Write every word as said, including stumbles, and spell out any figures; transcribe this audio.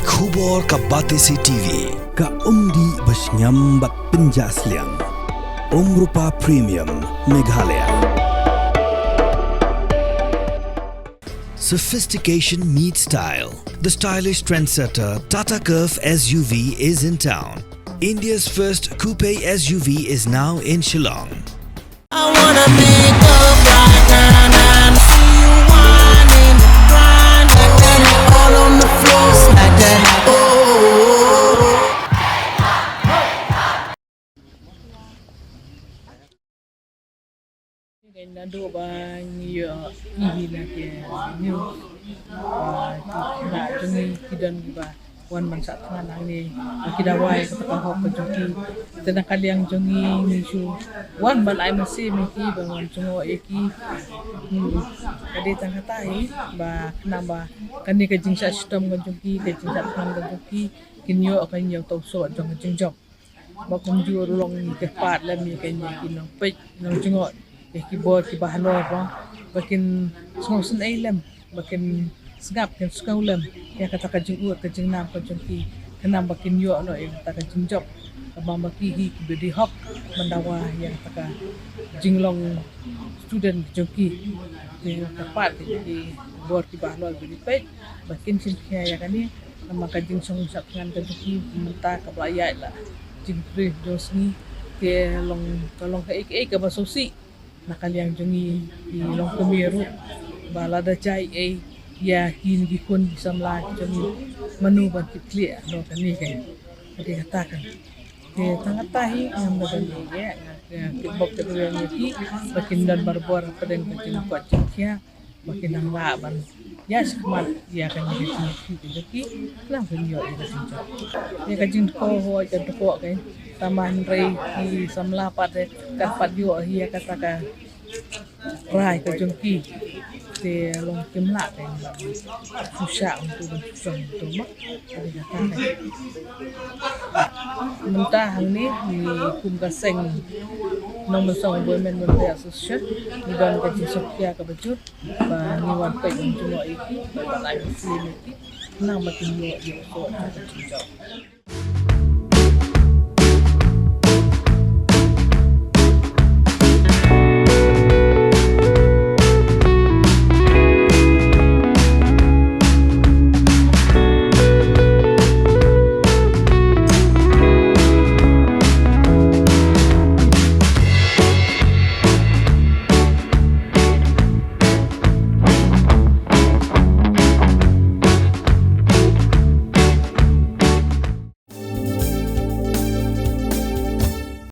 Khubor ka Batesi T V, ka umdih ba shngiam bad pynjah sliang. Umrupa Premium, Meghalaya. Sophistication meets style. The stylish trendsetter Tata Curvv S U V is in town. India's first coupe S U V is now in Shillong. I wanna make up right now, now. See you whining, grinding, all on the floor, slide that. Oh. Kan naduh ba ngi ïoh ïa ki na ki, ngi, ah, ki na jong ngi ki don ba wan ban sah thngan hangne, ba ki dawa ïa kata ka hok ka jong ki. Te na ka liang jong ngi ngi shu wan ban ai mynsiem ïa ki, ban wan jngoh ïa ki. Hmm. Ka dei tang kata hi ba khnang ba kane ka jingshah shitom ka jong ki, ka jingshah thngan ka jong ki, kin ïoh ka ïoh tau soh jong ka jingjop. Ba kumjuh ruh long ngi kyrpad lem ïa kine ki nongpeit nongjngoh, ïa ki bor kiba halor ba, ba kin sngewsynei lem, ba kin sngap kin sngew lem ïa kata ka jingud ka jingnam ka jong ki, khnang ba kin ïoh noh ïa kata ka jingjop. Kaba ma ki hi kiba dei hok ban dawa ïa kata ka jinglong student ka jong ki. Te kyrpad ïa ki bor kiba halor ba dei peit ba kin shim khia ïa kane. Namar ka jingsngewsih thngan ka jong ki mynta kaba la ïaid la jingpyrshah jong sngi, te long ka long kaei kaei kaba sngewsih na ka liang jong ngi ki longkmie ruh, ba lada jia ei ïa kine ki khun ki samla ki jong ngi, mano ban kit khlieh noh kane ka, ka dei kata kan. Te tang kata hi ngam da ban ïa, ïa, ïa, kitbok kitrwiang ïa ki ba kin don barabor hapdeng ka jingkoit jingkhiah. Ba kin nang lah ban ïa shakmat ïa kane ka jingïakhih ka jong ki, khnang ban ïoh ïa ka jingjop. Ïa ka jingdukho hooid ka dukho ka, tangba hynrei ki samla pat, eh, kat pat ïoh hi ïa kata ka rai ka jong ki. Te long kim lah ka, ban shu shah hangtu ban shu shong hangtu ma. Ka dei kata ka. Mynta hangne ngi kum ka seng Nongmynsong Women Welfare Association ngi don ka jingsngewkhia kaba jur ba ngi wan peit ban jngoh ïa ki, ban ai mynsiem ïa ki, khnang ba kin ïoh ïa u soh jong ka jingjop.